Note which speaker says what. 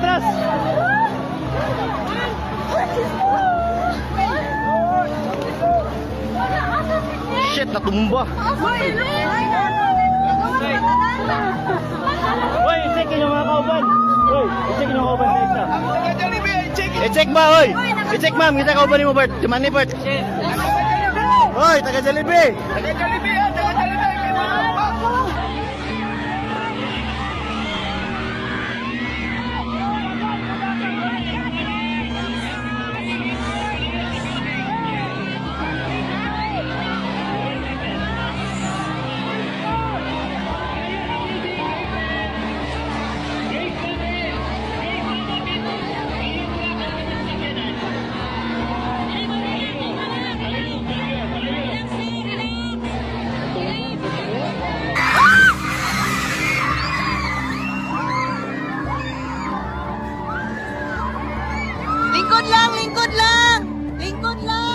Speaker 1: atras! Shit, natumba. Hoy, i-check inyo mga kauban. Hoy, i-check inyo mga kauban sa isa. I-check ba, hoy? I-check, ma'am, kita kauban ni mo, Bert. Dumani, Bert. Hoy, taga Jollibee.
Speaker 2: Lingkod lang, lingkod lang! Lingkod lang!